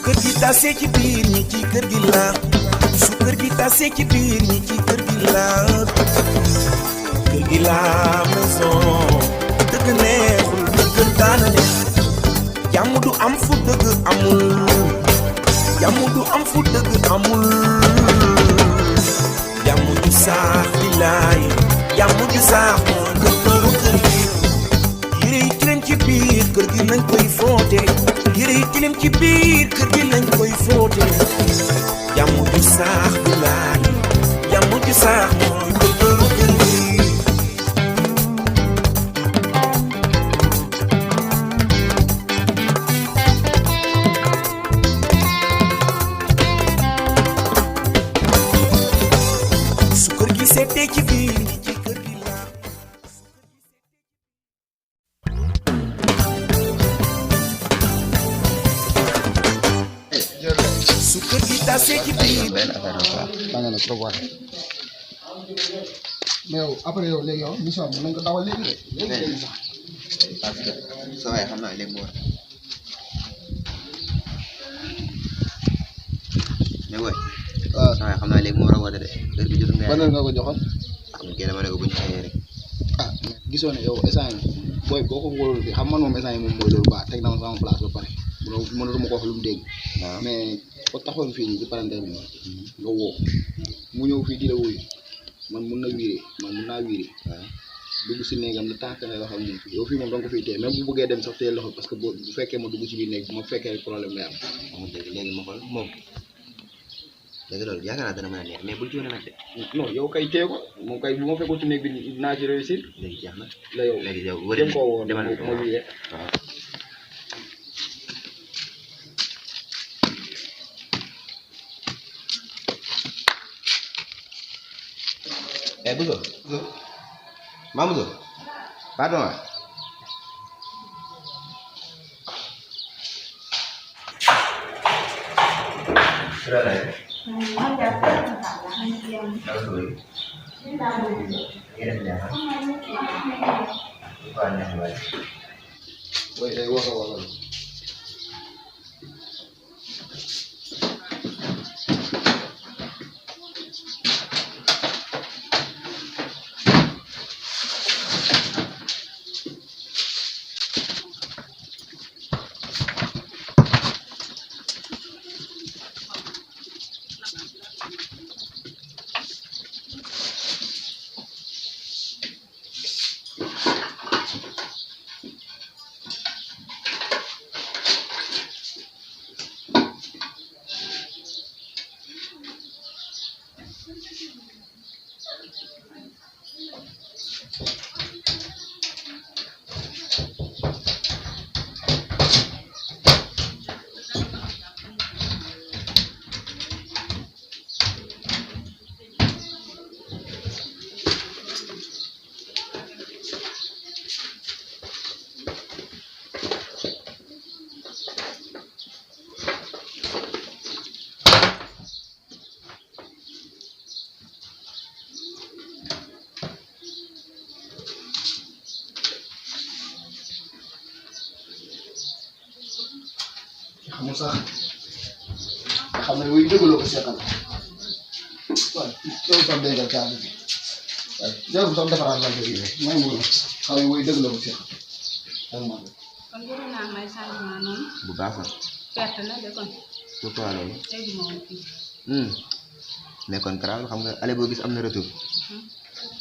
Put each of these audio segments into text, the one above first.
kër gi tasee ci biir ñi ci kër gi la su kër gi tasee ci biir ñi ci kër gi la kër gi la maison dëgg neexul dëgg daana ne jàmm du am fu dëgg amul jàmm du am fu dëgg amul jàmm ju saax di laay jàmm ju saax moo dëggaru kër gi yére yi tilim ci biir kër gi lañ koy fóote yére yi tilim ci biir kër gi lañ koy fóote jàmm ju saax di laay jàmm ju saax moo dëggaru kër gi seetee ci biir ñi ci kër gi la su kër gi tasee ci biir banga na trop waay mais yow après yow léegi yow mission bi nañ ko dawal léegi sax parce que sa waay xam naa léegi mu war mais woy waaw sa waay xam naa léegi mu war a woote de heure bi jotul nga ban heure nga ko joxoon kii dama ne ko bu ñu xëyee rek ah gisoo ne yow instant yi booy boo ko wóorul bi xam man moom instant yi moom mooy loolu baax teg na ma sama place ba pare mënatuma ko wax lu mu dégg mais ko taxoon fii nii ci parenthèse bi nga woo mu ñëw fii di la wuyu man mun na wiire man mun naa wiire waaw dugg si néegam le temps que ngay wax ak moom fii yow fii moom danga ko fiy téye même bu bëggee dem sax téye loxo parce que bu fekkee ma dugg ci biir néeg bu ma fekkee problème ngay am amul dëgg léegi ma xool moom léegi loolu yaakaar naa dana mën a neex mais bul ci wane nag de non yow kay téye ko moom kay bu ma fekkoon ci néeg bi dinaa ci réussir léegi jeex na la yow léegi yow dem koo woon demal ma wiire waaw Bousso maa Bousso pardon waay way day waka waka xamul sax xam ne wuy dëgg la ko seetal waaw loolu sax dégg nga caabi bi waaye jarul sax defaraat la bi may mu xam ne wuy dëgg la ko seetal ak man kon bëgg naa may changement noonu bu baax la perte la de kon pourquoi loolu léegi ma woon fii mais kon karaal xam nga ale boo gis am na retour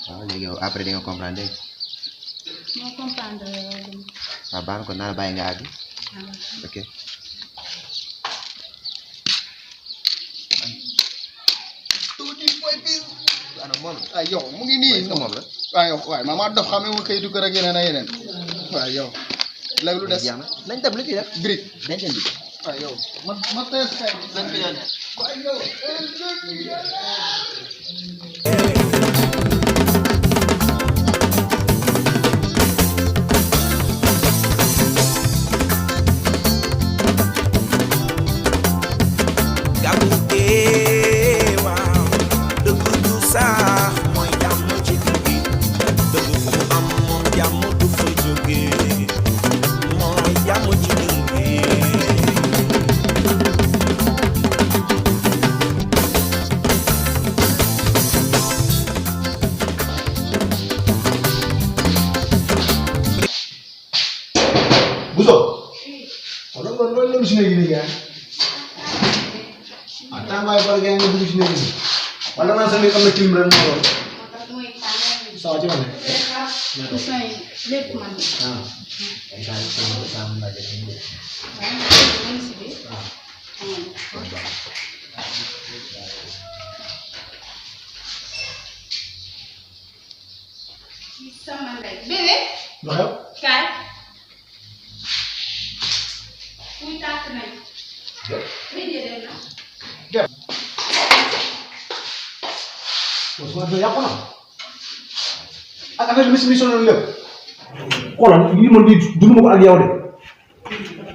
waaw léegi yow après di nga comprendre dégg moo comprendre waaw baax na kon naa la bàyyi nga àgg ok ay yow mu ngi nii moom la waaw yow waaye maa dof xamee wu kayitu kër ak yeneen ak yeneen waaw yow léegi lu des jeex na nañ dem lu ciy def brique denceen bi waaw yow ma tees kay waaye yow dugg si léegi nii gars ah tàngaay par gars nga dugg si léegi nii wala man sa léegi am na clim ren moo loolu ça va ci man lépp man ah ay saa sama la def ni sama ndey bébé lu xew kaay muy tàkk nañ léegi dem na Ousmane Doye yàqu na ak affaire bi mi sonal lépp xoolal lii man lii dunduma ko ak yow de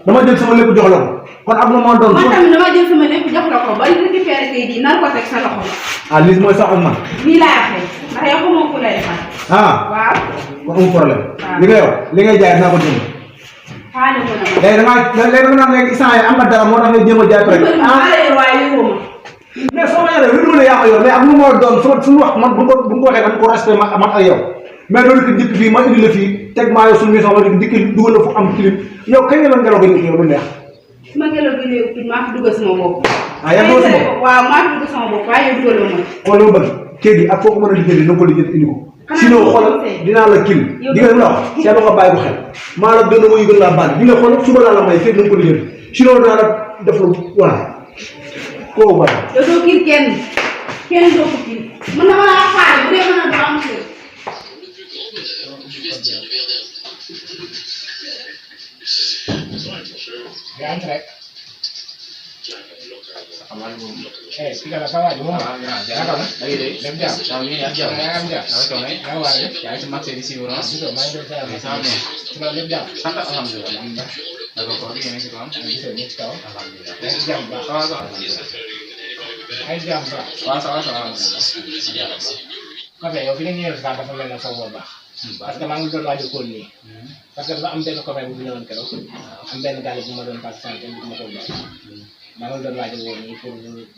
dama jël sama lépp jox la ko kon ak lu ma doon. man tamit dama jël sama lépp jox la ko ba récupéré kay di nar ko teg sa loxo. ah lii mooy sax ak man. lii laa waxee ndax yow xamoo ku lay defal. ah waaw. kon amul problème. waaw li nga yor li ngay jaay dinaa ko jënd. xaaral ma ne ma. léegi da ngaa léegi instant yii am nga dara moo tax nga jéem a jaay pare. maa la yor waaye yoroo ma. mais soo ma yoree lu dul yaa ko yor mais ak lu ma doon suñu wax man bu ko waxee dañ ko respect man ak yow mais loolu it njëkk fii ma indi la fii teg maa yow suñu maison ma njëkk dugal la fu am clim yow kañ la ngelaw gi yow lu neex. su ma ngelaw gi léegi maa fi dugal sama bopp. ah yaa ngi dugal sama bopp waaw maa fi dugal sama bopp waaye yow dugaloo ma. xool lu bëgg kii gi ak foo ko mën a liggéey na nga ko liggéey indi ko. sinon xoolal dinaa la kil di nga la wax seetlu nga bàyyi ko xel maa la gën a wuyu gën laa baal di nga xool suba laa la may fekk na nga ko liggéey sinon dinaa la def lu voilà koo bàyyi. yow doo kii kenn doo ko kii mën na ma laa xaare bu dee mën a doo am kër. yaa ngi rek. Kita nak salah cuma. Jangan. Dem jam. Jam. Yang lain. Jangan cuma di sini orang. Sudah main tu saya. Misalnya. Cuma lem jam. Sangat alhamdulillah. Lagu kau ni yang sekarang. Bisa ni kau. Alhamdulillah. Lem jam. Ay jam. Salah. Kafe, yow fi ngeen ñëw dafa mel na sa baax. Parce que maa ngi doon waaj a kóol nii. Parce que dafa am benn copain bu ñëwoon keroog. Am benn gars bu ma doon patienté bu ma ko baax. maa ngi doon waaj a woo nii pour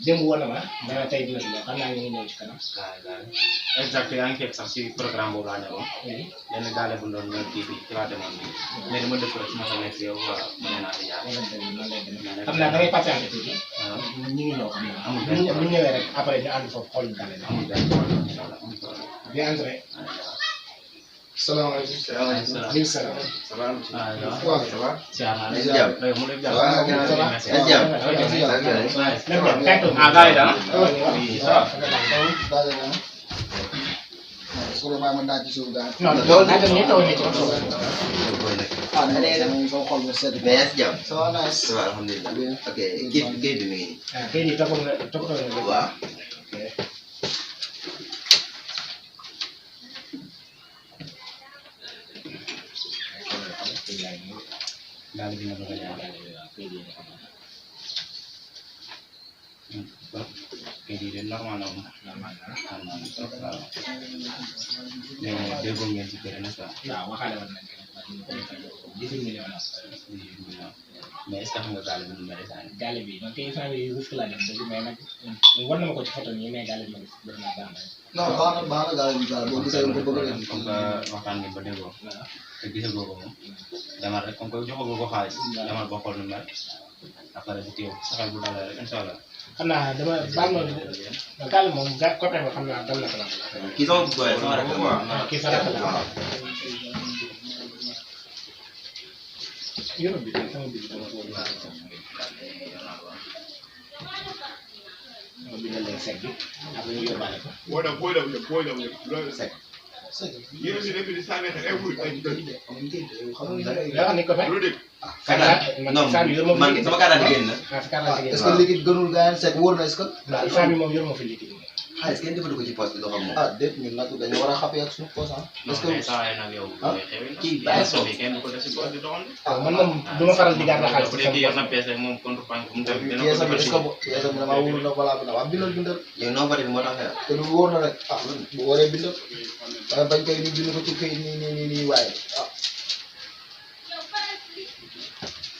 démb woon na ma dana tey dina si ñëw xam naa ñu ngi ñëw ci kanam. exact yaa ngi fekk sax si programme boobu laa ñëwoon. benn gaale bu doon ñëw kii bi ci laa demoon nii. mais dama dëkk rek su ma fa nekk yow mën naa fi jaar. xam naa da ngay patienté tuuti. ñu ngi ñëw xam naa. amul benn bu ñu ñëwee rek après ñu ànd foofu xool gaale bi. amul benn problème incha allah amul problème. bien entré. salaamaaleykum. salaamaaleykum. ça va. waaw ça va. mu def jàmm. ah gars yi daal. Souleymane ma daal ci suuf daal. non loolu daa dem ñu taw ni ci ah nee soo xool nga sedd. mais yaa ngi si jàmm. ça va nice. ça va alhamdulilah. ok kii bi mi ngi nii. ah kay di toppatoo na waaw. daal di bëgg a jaar. kii di de normal na moom. normal trop waaw. mais déggoo ngeen ci kër n'est-ce pas. waaw waxaale woon nañ ko 18 millions la. mais est-ce que xam nga gaale bi nu mu mel gaale bi man kay instant bii risque laa def dëgg mais nag war na ma ko ci photo nii mais gaale bi ma def naa baax na. non baax na gaal bi daal boo gisee ko bëgg a def. comme que waxtaan ngeen ba déggoo. te gisagoo ko moom. demal rek comme que joxagoo ko xaalis. demal ba xool nu mel. après bu teew sa xel bu dalee rek incha allah. xam naa dama baal ma gaale moom côté ba xam naa dal na ko la. kii sama rakk la kii sa rakk la. Yoroon bi sama bi dama ko war a ma bindal leen sec bi après ñu yóbbaale ko. Sec. yoo xam ne ko fay. non man sama carte d'identité génn na. ah sa carte d'identité est-ce que liquide gënul gars yi sec wóor na est-ce que. waaw instant bi moom yoruma fi liquide. xaalis kenn defatu ko ci poste bi doo xam moom. ah déet ñun nag dañu war a xàppee ak suñu poche ah. est-ce que saa yi nag yow. kii bàyyi soo kenn du ko def si bois di doxal. man moom du ma faral di gàddu xaalis bu dee kii yor na peese moom contre banque bu mu dem dina ko pièce bi defal est-ce si que pièce bi damaa wóorul na balaa bi na waa bindal bindal yow noo voté bi moo tax nga te lu wóor na rek ah bu waree bindal waaye bañ koy ñu bind ko ci këyit nii waaye ah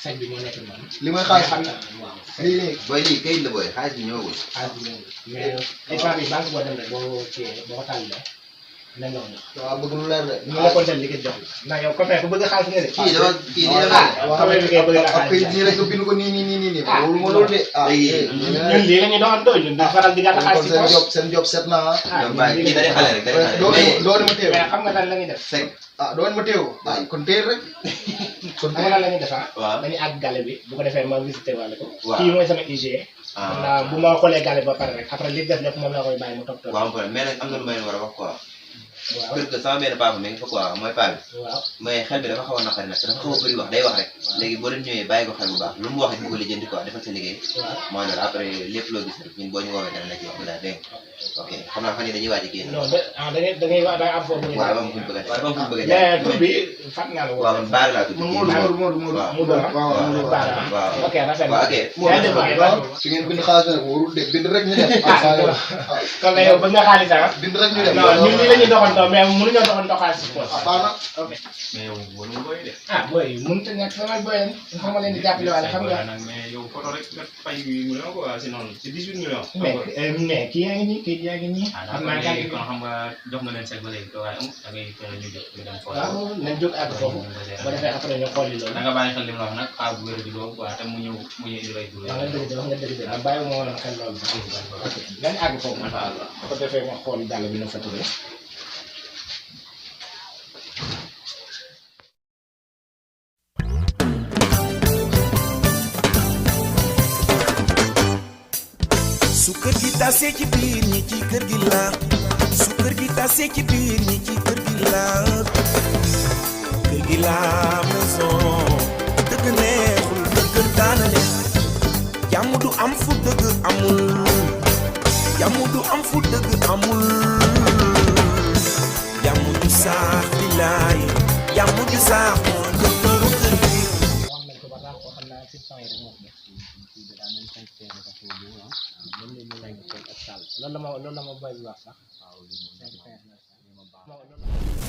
sec bi moo nekk noonu. li may xaalis xam naa waaw. lii nii booy lii kayit la booy xaalis bi ñëwagul. xaalis bi ñëwul mais instant bi banque boo dem rek boo kiiyee boo ko tàllee nañ la ko jox. waaw bëgg lu leer de. ñu la ko jël liggéey jox la. ndax yow copain ku bëgg xaalis nga de. kii dama kii nii la copain bi ngay bëgg na xaalis. nii rek nga bind ko nii. wóolu ma loolu de. ñun lii la ñuy doxantoo ñun di faral di gàtt xaalis ci poche. seen job set na kii da di xale rek doo ma teew. mais xam nga lan la ñuy def. doo ma teew. kon teel rek. kon xam nga lan la ñuy def waaw dañuy àgg gale bi bu ko defee ma visité wàlle ko. waaw kii mooy sama IG. bu ma xoolee gale ba pare rek après li def lépp moom la koy bàyyi mu topp. waaw mais nag am na lu may war a wax quoi. waaw kër ga sama benn papa mi ngi fa quoi mooy paa bi. waaw mais xel bi dafa xaw a naqari nag te dafa xaw a bëri wax day wax rek. léegi boo leen ñëwee bàyyi ko xel bu baax lu mu wax it bu ko lijjanti quoi defal sa liggéey. mooy loolu après lépp loo gis rek ñun boo ñu woowee dana la ci wax daal dégg nga ok xam naa fan yii dañuy waaj a génn. non da ngay wax da am foofu. waaw dafa am fu ñu bëgg a def dafa am fu ñu bëgg a mais jaay. tur bi fàttali naa la woo. waaw man Baara laa tudd. Modou waaw ok rafet waaw ok. su ngeen bind xaalis nag warul de bind rek ñu def. kon nag yow bëgg nga xaalis ah. bind rek ñu def. non ñun nii la ñuy doxantoo mais mënuñoo doxantoo xaalis si poche. baax na. mais yow wala nga koy def. Boy mënut a ñàkk samay boy lañ xam nga leen di jàppale waale xam nga. mais yow photo rek nga fay 8 millions quoi sinon c'est 18 millions. mais kii yaa ngi nii kii yaa ngi nii. xam naa léegi kon xam nga jox nga leen seen ba léegi waaye amul da ngay fexe ñu jot ñu dem xool. waaw nañ jóg àgg foofu ba defee après ñu xooli loolu. da nga bàyyi xel li mu la wax nag xaar bu wér di boobu quoi te mu ñëw indi lay dugg. wax nga dëgg de wax nga dëgg de man bàyyi ma woon xel loolu. ok nañ àgg foofu man bu ko defee ma xool dàll bi na fa tuddee. su kër gi tasee ci biir ñi ci kër gi la su kër gi tasee ci biir ñi ci kër gi la kër gi la maison dëgg neexul dëgg daanale jàmm du am fu dëgg amul jàmm du am fu dëgg amul jàmm du saax di laay jàmm du saax moo dëggaru kër gi wax nañ ko ba tax ko xam naa si son yi rek moo fi nekk loolu la ma boy bi wax sax waaw